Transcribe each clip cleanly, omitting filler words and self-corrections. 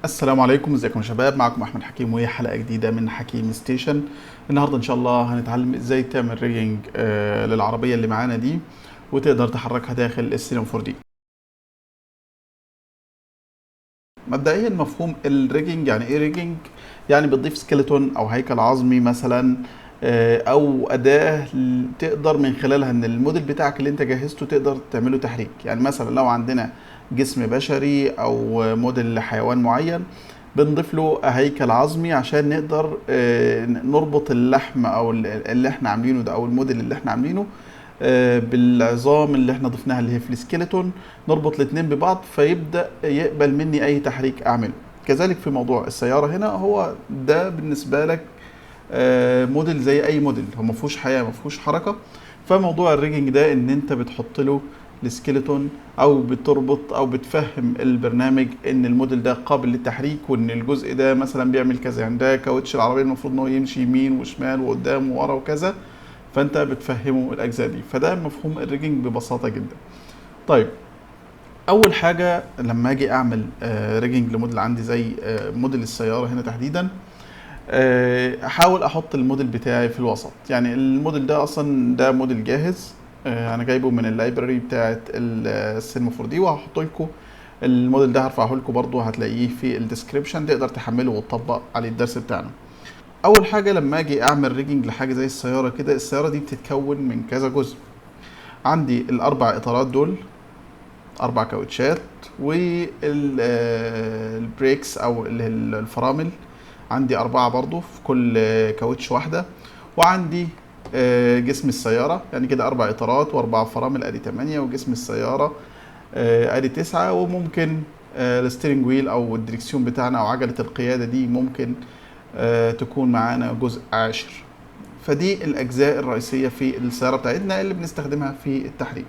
السلام عليكم، ازيكم يا شباب؟ معكم احمد حكيم وهي حلقة جديدة من حكيم ستيشن. النهارده ان شاء الله هنتعلم ازاي تعمل rigging للعربية اللي معانا دي وتقدر تحركها داخل السينما 4 دي. مبدئيا مفهوم ال rigging، يعني ايه rigging؟ يعني بتضيف skeleton او هيكل عظمي مثلا، او اداه تقدر من خلالها ان الموديل بتاعك اللي انت جهزته تقدر تعمله تحريك. يعني مثلا لو عندنا جسم بشري او موديل لحيوان معين بنضيف له هيكل عظمي عشان نقدر نربط اللحم او اللي احنا عاملينه ده او الموديل اللي احنا عاملينه، بالعظام اللي احنا ضفناها اللي هي في ال skeleton، نربط الاتنين ببعض فيبدأ يقبل مني اي تحريك اعمله. كذلك في موضوع السيارة هنا، هو ده بالنسبة لك، موديل زي اي موديل، هو ما فيهوش حياة ما فيهوش حركة. فموضوع ال rigging ده ان انت بتحط له ال skeleton او بتربط او بتفهم البرنامج ان الموديل ده قابل للتحريك وان الجزء ده مثلا بيعمل كذا. يعني ده كاوتش العربية المفروض ان هو يمشي يمين وشمال وقدام وورا وكذا، فانت بتفهمه الاجزاء دي. فده مفهوم ال rigging ببساطة جدا. اول حاجة لما اجي اعمل rigging لموديل عندي زي موديل السيارة هنا تحديدا، احاول احط الموديل بتاعي في الوسط. يعني الموديل ده اصلا ده موديل جاهز، انا جايبه من ال library بتاعت السينما 4 دي، وهحط لكم الموديل ده، هرفعه لكم برضو، هتلاقيه في ال description، تقدر تحمله وتطبق عليه الدرس بتاعنا. اول حاجة لما اجي اعمل rigging لحاجة زي السيارة كده، السيارة دي بتتكون من كذا جزء. عندي الاربع اطارات دول، اربع كاوتشات، وال brakes او الفرامل، عندي 4 برضو في كل كاوتش واحدة، وعندي جسم السيارة، يعني كده 4 إطارات وأربع فرامل أدي 8، وجسم السيارة، أدي 9، وممكن ال steering wheel أو الدريكسيون بتاعنا أو عجلة القيادة دي ممكن تكون معانا جزء 10. فدي الأجزاء الرئيسية في السيارة بتاعتنا اللي بنستخدمها في التحريك.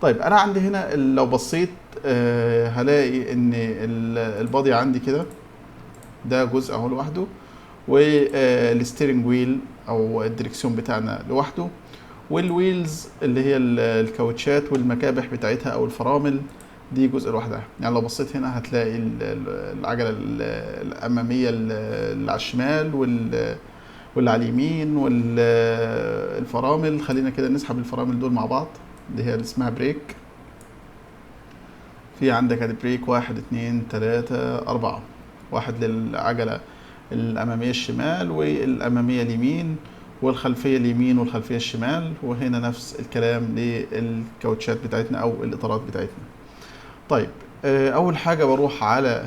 أنا عندي هنا لو بصيت، هلاقي إن ال body عندي كده ده جزء اهو لوحده، وال steering wheel او الدريكسيون بتاعنا لوحده، وال wheels اللي هي الكاوتشات والمكابح بتاعتها او الفرامل دي جزء لوحدها. يعني لو بصيت هنا هتلاقي العجلة الأمامية اللي على الشمال واللي على اليمين والفرامل. خلينا كده نسحب الفرامل دول مع بعض، اللي هي اللي اسمها brake. في عندك ادي brake 1 2 3 4، واحد للعجلة الأمامية الشمال والأمامية اليمين والخلفية اليمين والخلفية الشمال، وهنا نفس الكلام للكاوتشات بتاعتنا أو الإطارات بتاعتنا. أول حاجة بروح على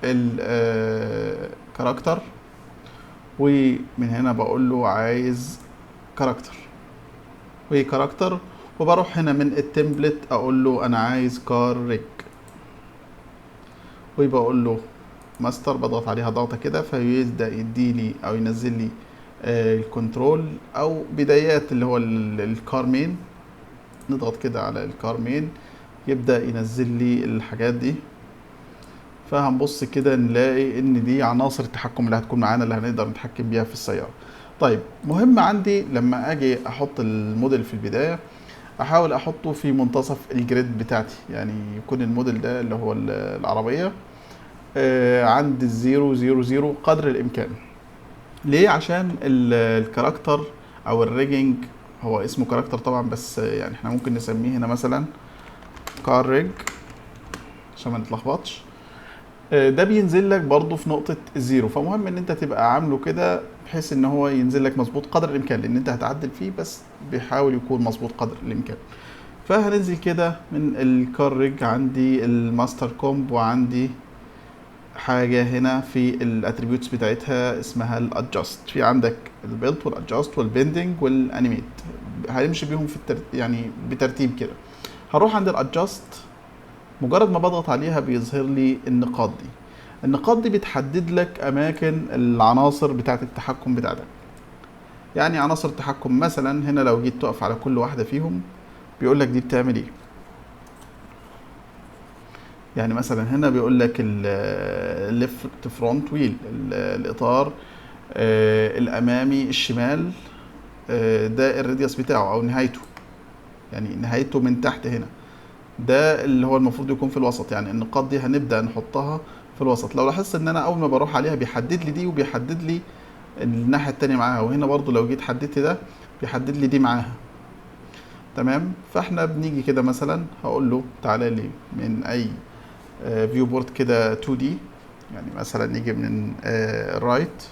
ال character، ومن هنا بقول له عايز character و character، وبروح هنا من ال template أقول له أنا عايز car rig، وبقول له ماستر، بضغط عليها ضغطة كده فيبدأ يديلي أو ينزل لي، ال control أو بدايات اللي هو ال car main. نضغط كده على ال car main يبدأ ينزل لي الحاجات دي. فهنبص كده نلاقي إن دي عناصر التحكم اللي هتكون معانا اللي هنقدر نتحكم بيها في السيارة. مهم عندي لما أجي أحط الموديل في البداية أحاول أحطه في منتصف ال grid بتاعتي، يعني يكون الموديل ده اللي هو العربية، عند ال zero zero zero قدر الإمكان. ليه؟ عشان ال character أو ال rigging، هو اسمه character طبعا بس يعني احنا ممكن نسميه هنا مثلا car rig عشان ما نتلخبطش. ده بينزل لك برضو في نقطة ال zero، فمهم ان انت تبقى عامله كده بحيث ان هو ينزل لك مظبوط قدر الامكان، لان انت هتعدل فيه بس بيحاول يكون مظبوط قدر الامكان. فهننزل كده من ال car rig، عندي ال master comp، وعندي حاجة هنا في ال attributes بتاعتها اسمها ال adjust. في عندك البيلت والادجست والبندنج والانيميت، هنمشي بيهم في يعني بترتيب كده. هروح عند ال adjust، مجرد ما بضغط عليها بيظهر لي النقاط دي. النقاط دي بتحدد لك اماكن العناصر بتاعت التحكم بتاعتك. يعني عناصر التحكم مثلا هنا لو جيت تقف على كل واحدة فيهم بيقول لك دي بتعمل ايه. يعني مثلا هنا بيقول لك ال left front wheel، الاطار، الامامي الشمال، ده ال radius بتاعه او نهايته، يعني نهايته من تحت هنا، ده اللي هو المفروض يكون في الوسط. يعني النقاط دي هنبدأ نحطها في الوسط. لو لاحظت ان انا اول ما بروح عليها بيحدد لي دي وبيحدد لي الناحية التانية معاها، وهنا برضو لو جيت حددت ده بيحدد لي دي معاها. تمام، فاحنا بنيجي كده مثلا هقول له تعالى لي من اي viewport كده 2D، يعني مثلا نيجي من ال right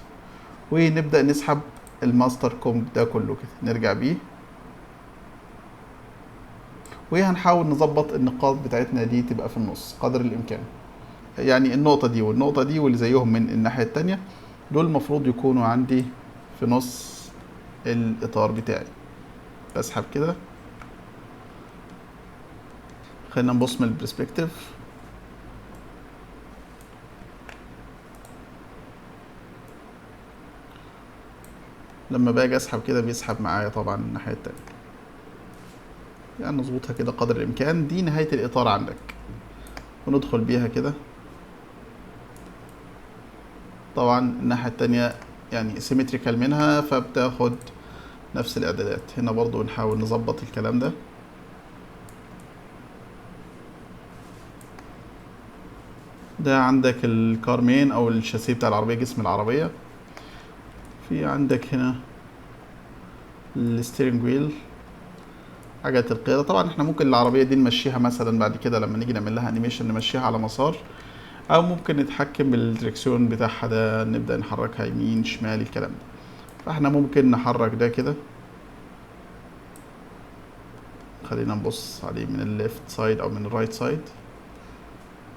ونبدأ نسحب ال master comp ده كله كده، نرجع بيه، وهنحاول نظبط النقاط بتاعتنا دي تبقى في النص قدر الامكان. يعني النقطة دي والنقطة دي واللي زيهم من الناحية التانية دول المفروض يكونوا عندي في نص الإطار بتاعي. بسحب كده، خلينا نبص من ال perspective. لما باجي اسحب كده بيسحب معايا طبعا الناحية التانية، يعني نظبطها كده قدر الامكان. دي نهاية الاطار عندك، وندخل بيها كده. طبعا الناحية التانية يعني symmetrical منها، فبتاخد نفس الاعدادات. هنا برضو نحاول نظبط الكلام ده. ده عندك ال car main او الشاسيه بتاع العربية، جسم العربية. في عندك هنا ال steering wheel، عجلة القيادة. طبعا احنا ممكن العربية دي نمشيها مثلا بعد كده لما نيجي نعمل لها animation نمشيها على مسار، او ممكن نتحكم بالدركسيون بتاعها ده، نبدأ نحركها يمين شمال الكلام ده. فاحنا ممكن نحرك ده كده، خلينا نبص عليه من ال left side او من ال right side،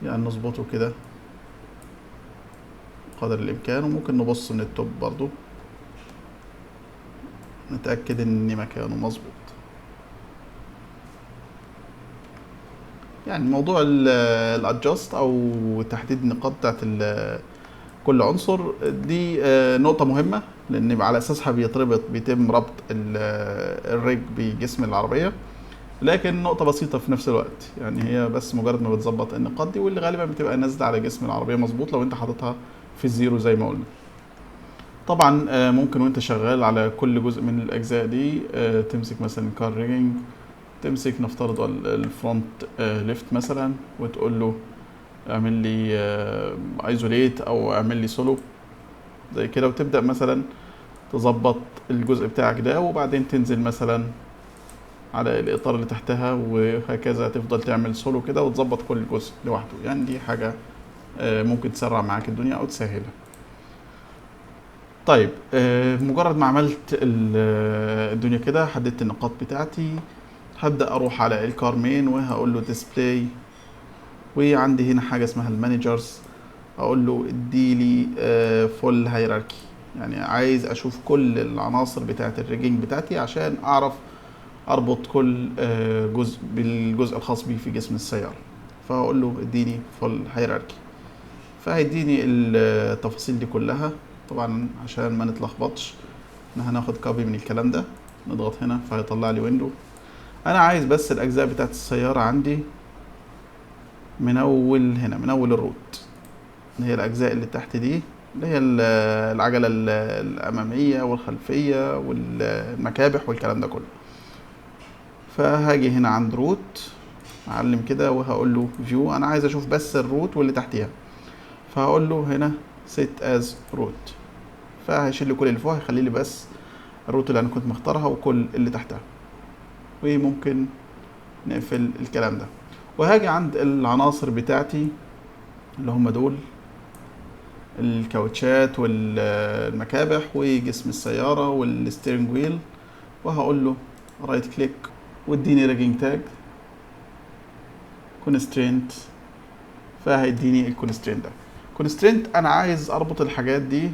يعني نظبطه كده قدر الامكان. وممكن نبص من ال top برضو نتأكد ان مكانه مظبوط. يعني موضوع ال adjust او تحديد النقاط بتاعت كل عنصر دي نقطة مهمة، لان على اساسها بيتم ربط ال rig بجسم العربية. لكن نقطة بسيطة في نفس الوقت، يعني هي بس مجرد ما بتظبط النقاط دي، واللي غالبا بتبقى نازلة على جسم العربية مظبوط لو انت حاططها في ال zero زي ما قلنا. طبعا ممكن وانت شغال على كل جزء من الاجزاء دي تمسك مثلا car rigging، تمسك نفترض ال front left مثلا، وتقول له اعمل لي isolate او اعمل لي سولو زي كده، وتبدا مثلا تظبط الجزء بتاعك ده، وبعدين تنزل مثلا على الاطار اللي تحتها، وهكذا تفضل تعمل سولو كده وتظبط كل جزء لوحده. يعني دي حاجه ممكن تسرع معاك الدنيا او تسهلها. مجرد ما عملت الدنيا كده، حددت النقاط بتاعتي، هبدأ أروح على ال car main وهقول له display، وعندي هنا حاجة اسمها ال managers، أقول له اديلي full hierarchy، يعني عايز أشوف كل العناصر بتاعت ال rigging بتاعتي عشان أعرف أربط كل جزء بالجزء الخاص بيه في جسم السيارة. فهقول له اديني full hierarchy، فهيديني التفاصيل دي كلها. طبعا عشان ما نتلخبطش احنا هناخد copy من الكلام ده، نضغط هنا فهيطلع لي window. انا عايز بس الاجزاء بتاعت السيارة عندي من اول هنا، من اول ال root، اللي هي الاجزاء اللي تحت دي، اللي هي العجلة الامامية والخلفية والمكابح والكلام ده كله. فهاجي هنا عند root، اعلم كده وهقول له view، انا عايز اشوف بس ال root واللي تحتيها، فهقول له هنا set as root، فهيشيل لي كل اللي فوق، هيخلي لي بس ال root اللي انا كنت مختارها وكل اللي تحتها. وممكن نقفل الكلام ده، وهاجي عند العناصر بتاعتي اللي هم دول، الكاوتشات والمكابح وجسم السيارة وال steering wheel، وهقول له right click واديني rigging tag constraint، فهيديني ال constraint ده. constraint انا عايز اربط الحاجات دي،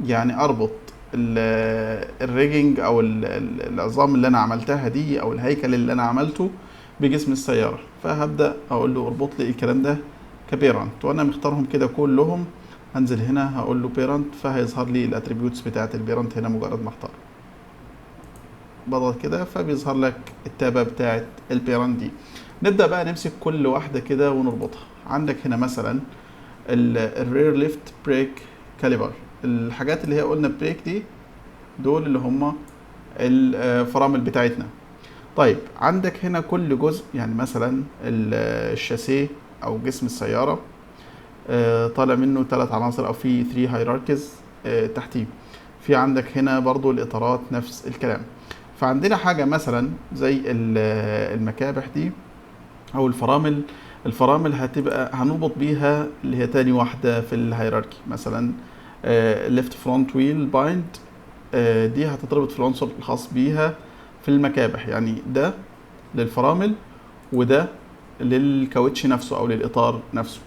يعني اربط ال rigging او العظام اللي انا عملتها دي او الهيكل اللي انا عملته بجسم السيارة. فهبدأ اقول له اربط لي الكلام ده ك parent، وانا مختارهم كده كلهم. هنزل هنا هقول له parent، فهيظهر لي ال attributes بتاعت ال parent هنا. مجرد ما اختار بضغط كده فبيظهر لك التابة بتاعت ال parent دي. نبدأ بقى نمسك كل واحدة كده ونربطها. عندك هنا مثلا ال rear left brake caliper، الحاجات اللي هي قلنا brake دي، دول اللي هم الفرامل بتاعتنا. عندك هنا كل جزء، يعني مثلا الشاسيه او جسم السيارة طالع منه 3 عناصر او في 3 hierarchies تحتيه. في عندك هنا برضو الاطارات نفس الكلام. فعندنا حاجة مثلا زي المكابح دي او الفرامل. الفرامل هتبقى هنربط بيها اللي هي تاني واحدة في ال hierarchy، مثلا left front wheel bind، دي هتتربط في العنصر الخاص بيها في المكابح، يعني ده للفرامل وده للكاوتش نفسه او للاطار نفسه.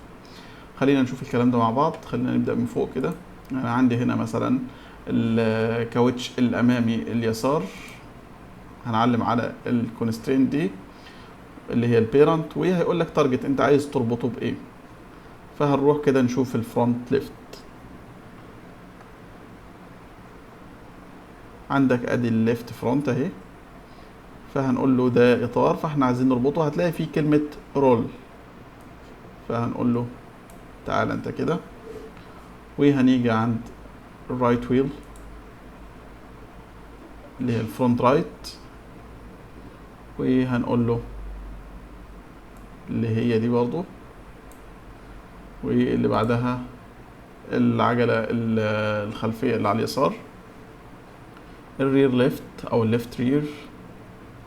خلينا نشوف الكلام ده مع بعض. خلينا نبدأ من فوق كده. انا عندي هنا مثلا الكاوتش الامامي اليسار، هنعلم على ال constraint دي اللي هي ال parent، وهيقول لك target انت عايز تربطه بايه. فهنروح كده نشوف ال front left. عندك ادي ال left front اهي، فهنقول له ده اطار، فاحنا عايزين نربطه. هتلاقي فيه كلمة roll، فهنقول له تعالى انت كده، وهنيجي عند ال right wheel اللي هي ال front right، وهنقول له اللي هي دي برضو، واللي بعدها العجلة الخلفية اللي على اليسار، ال rear left او ال left rear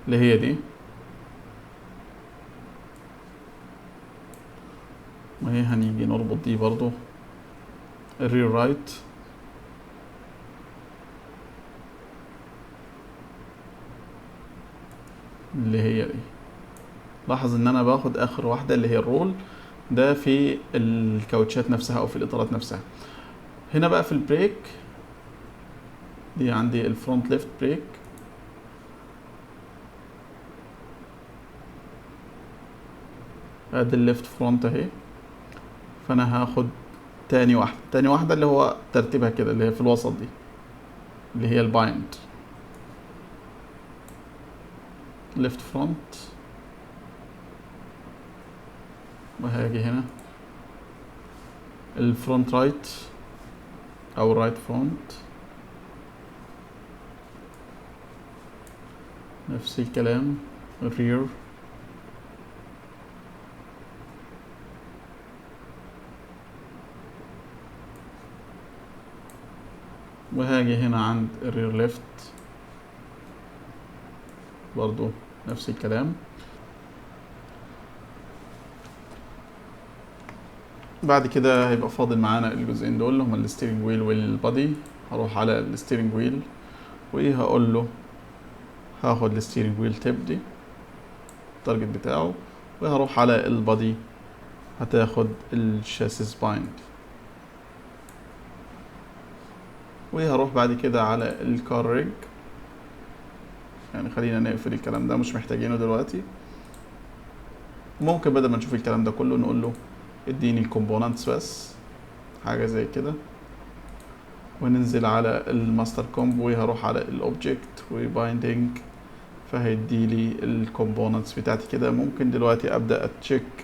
اللي هي دي، وهي هنيجي نربط دي برضو ال rear right، اللي هي دي. لاحظ ان انا باخد اخر واحدة اللي هي ال roll ده في الكاوتشات نفسها او في الاطارات نفسها. هنا بقى في ال brake دي عندي ال front left brake، ادي ال left front اهي، فانا هاخد تاني واحدة، تاني واحدة اللي هو ترتيبها كده اللي هي في الوسط دي اللي هي ال bind left front، وهاجي هنا ال front right او ال right front نفس الكلام، ال rear وهاجي هنا عند ال rear left برضو نفس الكلام. بعد كده هيبقى فاضل معانا الجزئين دول اللي هما ال steering wheel وال body. هروح على ال steering wheel وهقول له هاخد ال steering wheel tip دي ال target بتاعه، وهروح على ال body هتاخد ال chassis bind، وهروح بعد كده على ال car rig. يعني خلينا نقفل الكلام ده مش محتاجينه دلوقتي. ممكن بدل ما نشوف الكلام ده كله نقول له اديني ال components بس، حاجة زي كده، وننزل على ال master comp وهروح على ال object و binding، فهيدي لي ال components بتاعتي كده. ممكن دلوقتي ابدا ا check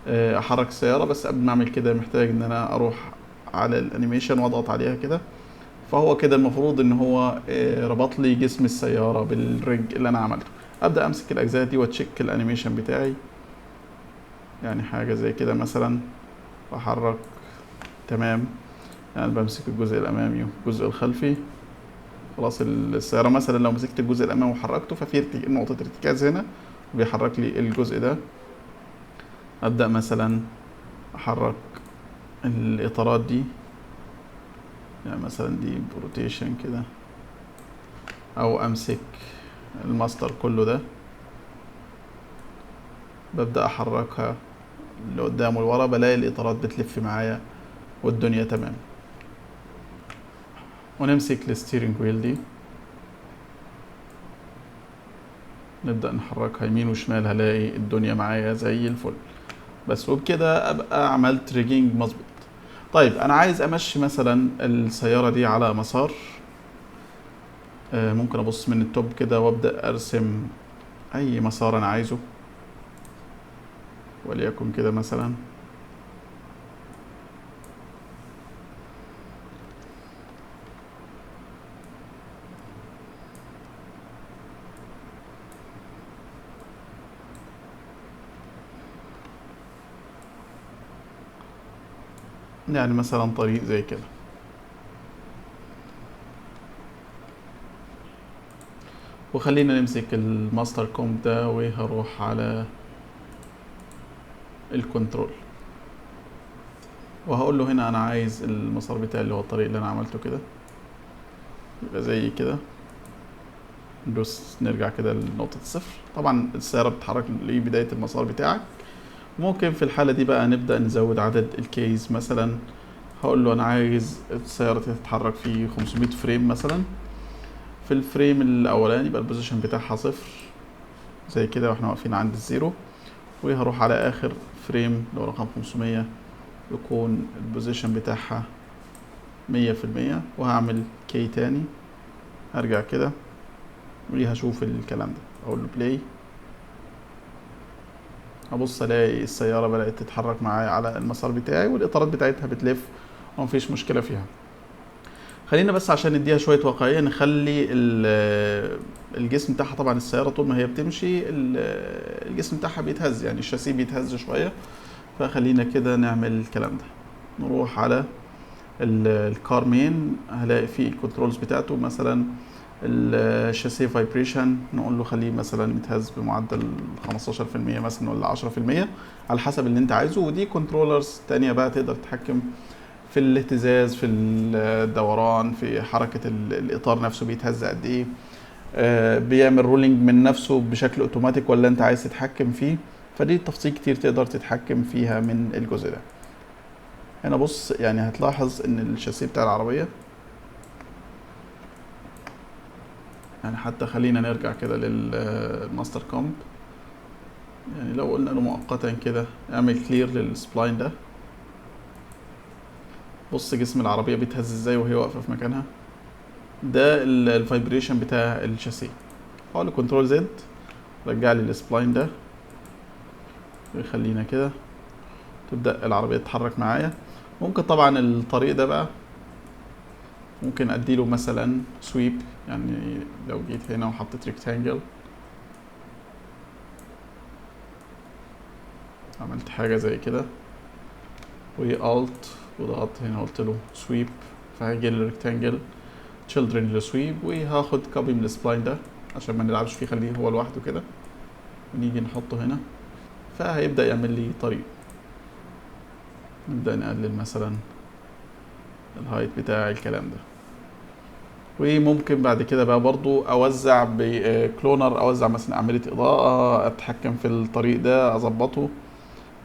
احرك السيارة، بس قبل ما اعمل كده محتاج ان انا اروح على ال animation واضغط عليها كده. فهو كده المفروض ان هو ربط لي جسم السيارة بال rig اللي انا عملته. ابدا امسك الاجزاء دي وا check ال animation بتاعي، يعني حاجة زي كده مثلا، واحرك تمام. يعني بمسك الجزء الامامي والجزء الخلفي. خلاص السيارة مثلا لو مسكت الجزء الامامي وحركته ففي نقطة ارتكاز هنا بيحرك لي الجزء ده. ابدا مثلا احرك الاطارات دي، يعني مثلا دي ب rotation كده، او امسك الماستر كله ده ببدأ احركها لقدام ولورا، بلاقي الاطارات بتلف معايا والدنيا تمام. ونمسك ال steering wheel دي نبدأ نحركها يمين وشمال، هلاقي الدنيا معايا زي الفل بس. وبكده ابقى عملت rigging مظبوط. طيب انا عايز امشي مثلا السيارة دي على مسار، ممكن ابص من ال top كده وابدأ ارسم اي مسار انا عايزه، وليكن كده مثلا. يعني مثلا طريق زي كده. وخلينا نمسك ال master comp ده، وهروح على ال control وهقول له هنا انا عايز المسار بتاعي اللي هو الطريق اللي انا عملته كده، يبقى زي كده. ندوس نرجع كده لنقطة الصفر. طبعا السيارة بتتحرك لبداية المسار بتاعك. ممكن في الحالة دي بقى نبدأ نزود عدد ال keys، مثلا هقول له انا عايز السيارة تتحرك في 500 frame مثلا. في ال frame الاولاني يبقى ال position بتاعها صفر زي كده واحنا واقفين عند ال zero، وهروح على اخر frame اللي هو رقم 500 يكون ال position بتاعها 100%، وهعمل key تاني، هرجع كده وهشوف الكلام ده، اقول له play. ابص الاقي السيارة بدأت تتحرك معايا على المسار بتاعي، والاطارات بتاعتها بتلف ومفيش مشكلة فيها. خلينا بس عشان نديها شوية واقعية نخلي الجسم بتاعها، طبعا السيارة طول ما هي بتمشي الجسم بتاعها بيتهز، يعني الشاسيه بيتهز شوية، فخلينا كده نعمل الكلام ده. نروح على ال car main، هلاقي فيه ال controls بتاعته، مثلا الشاسيه vibration نقول له خليه مثلا يتهز بمعدل خمستاشر في المية مثلا ولا عشرة في المية على حسب اللي انت عايزه. ودي controllers تانية بقى تقدر تتحكم في الاهتزاز، في الدوران، في حركة الإطار نفسه بيتهز قد إيه، بيعمل rolling من نفسه بشكل أوتوماتيك ولا أنت عايز تتحكم فيه. فدي تفاصيل كتير تقدر تتحكم فيها من الجزء ده. هنا بص، هتلاحظ إن الشاسيه بتاع العربية، حتى خلينا نرجع كده لل master comp، لو قلنا له مؤقتا كده اعمل clear لل spline ده، بص جسم العربية بيتهز ازاي وهي واقفة في مكانها. ده ال vibration بتاع الشاسيه. هقول له control Z، رجع لي ال spline ده ويخلينا كده تبدأ العربية تتحرك معايا. ممكن طبعا الطريق ده بقى ممكن اديله مثلا sweep، لو جيت هنا وحطيت rectangle عملت حاجة زي كده و alt وضغطت هنا قلت له sweep، فهيجي لي rectangle children لل sweep، وهاخد copy من ال spline ده عشان ما نلعبش فيه، خليه هو لوحده كده، ونيجي نحطه هنا فهيبدأ يعمل لي طريق. نبدأ نقلل مثلا ال height بتاع الكلام ده. وممكن بعد كده بقى برضو اوزع ب cloner، اوزع مثلا اعمدة اضاءة، اتحكم في الطريق ده اظبطه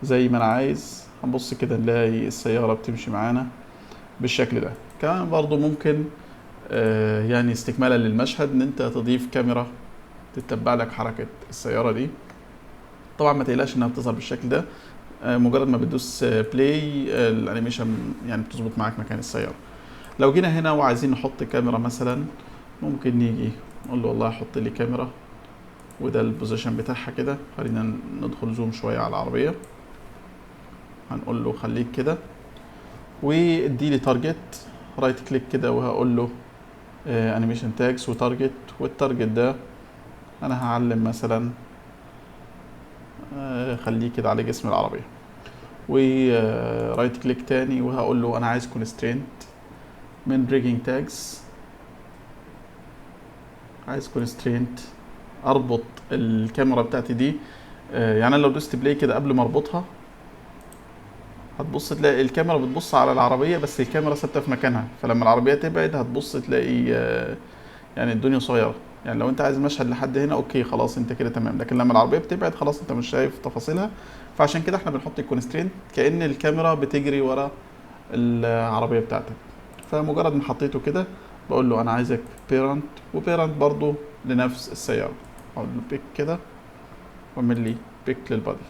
زي ما انا عايز. هنبص كده نلاقي السيارة بتمشي معانا بالشكل ده. كمان برضو ممكن استكمالا للمشهد ان انت تضيف كاميرا تتبع لك حركة السيارة دي. طبعا ما تقلقش انها بتظهر بالشكل ده، مجرد ما بتدوس play، ال animation بتظبط معاك مكان السيارة. لو جينا هنا وعايزين نحط كاميرا مثلا، ممكن نيجي نقول له والله حط لي كاميرا، وده ال position بتاعها كده. خلينا ندخل zoom شوية على العربية، هنقول له خليك كده وادي لي target، right click كده وهقول له، animation tags و target، وال target ده انا هعلم مثلا، خليه كده على جسم العربية، و right click تاني وهقول له انا عايز constraint من rigging tags، عايز constraint اربط الكاميرا بتاعتي دي. انا لو دوست play كده قبل ما اربطها هتبص تلاقي الكاميرا بتبص على العربية، بس الكاميرا ثابتة في مكانها، فلما العربية تبعد هتبص تلاقي، الدنيا صغيرة. لو انت عايز المشهد لحد هنا okay خلاص انت كده تمام، لكن لما العربية بتبعد خلاص انت مش شايف تفاصيلها. فعشان كده احنا بنحط ال constraint كأن الكاميرا بتجري ورا العربية بتاعتك. فمجرد ما حطيته كده بقول له انا عايزك parent، و parent برضو لنفس السيارة، اقول له pick كده واعمل لي pick لل body،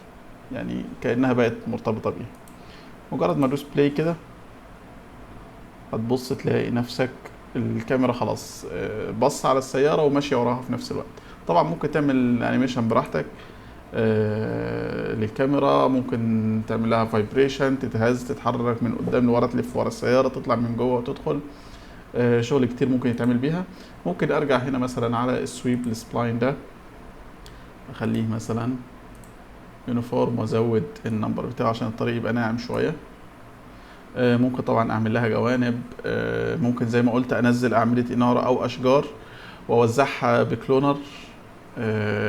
يعني كأنها بقت مرتبطة بيه. مجرد ما ادوس play كده هتبص تلاقي نفسك الكاميرا خلاص، بص على السيارة وماشية وراها في نفس الوقت. طبعا ممكن تعمل animation براحتك، للكاميرا، ممكن تعمل لها vibration، تتهز، تتحرك من قدام لورا، تلف ورا السيارة، تطلع من جوه وتدخل، شغل كتير ممكن يتعمل بيها. ممكن ارجع هنا مثلا على ال sweep ال spline ده، اخليه مثلا uniform وازود ال number بتاعه عشان الطريق يبقى ناعم شوية. ممكن طبعا اعمل لها جوانب، ممكن زي ما قلت انزل اعمدة انارة او اشجار واوزعها ب cloner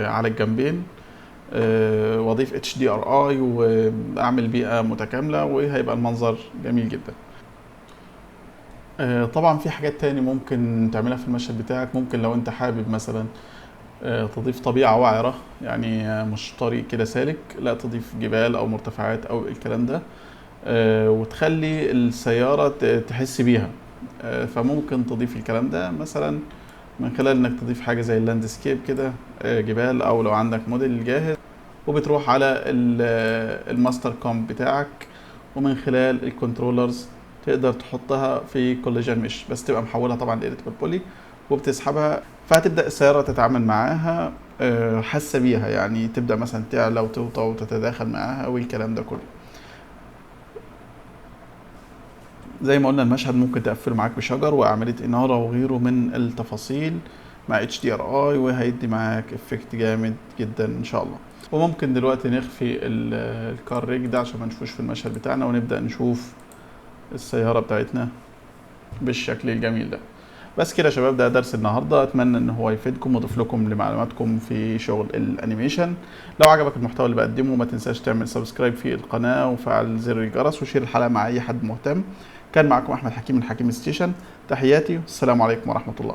على الجنبين، واضيف HDRI واعمل بيئة متكاملة، وهيبقى المنظر جميل جدا. طبعا في حاجات تاني ممكن تعملها في المشهد بتاعك. ممكن لو انت حابب مثلا تضيف طبيعة وعرة، يعني مش طريق كده سالك، لا تضيف جبال او مرتفعات او الكلام ده، وتخلي السيارة تحس بيها. فممكن تضيف الكلام ده مثلا من خلال انك تضيف حاجة زي ال landscape كده، جبال، او لو عندك موديل جاهز، وبتروح على ال master comp بتاعك، ومن خلال ال controllers تقدر تحطها في collision mesh، بس تبقى محولها طبعا ل editable poly، وبتسحبها، فهتبدأ السيارة تتعامل معاها، حاسة بيها، يعني تبدأ مثلا تعلى وتوطى وتتداخل معاها والكلام ده كله. زي ما قلنا المشهد ممكن تقفله معاك بشجر وأعمدة إنارة وغيره من التفاصيل مع HDRI، وهيدي معاك effect جامد جدا إن شاء الله. وممكن دلوقتي نخفي ال car rig ده عشان ما نشوفوش في المشهد بتاعنا، ونبدأ نشوف السيارة بتاعتنا بالشكل الجميل ده. بس كده يا شباب، ده درس النهارده، اتمنى ان هو يفيدكم ويضيف لكم لمعلوماتكم في شغل ال animation. لو عجبك المحتوى اللي بقدمه ما تنساش تعمل subscribe في القناة وفعل زر الجرس و share الحلقة مع اي حد مهتم. كان معكم احمد حكيم من حكيم ستيشن، تحياتي والسلام عليكم ورحمة الله.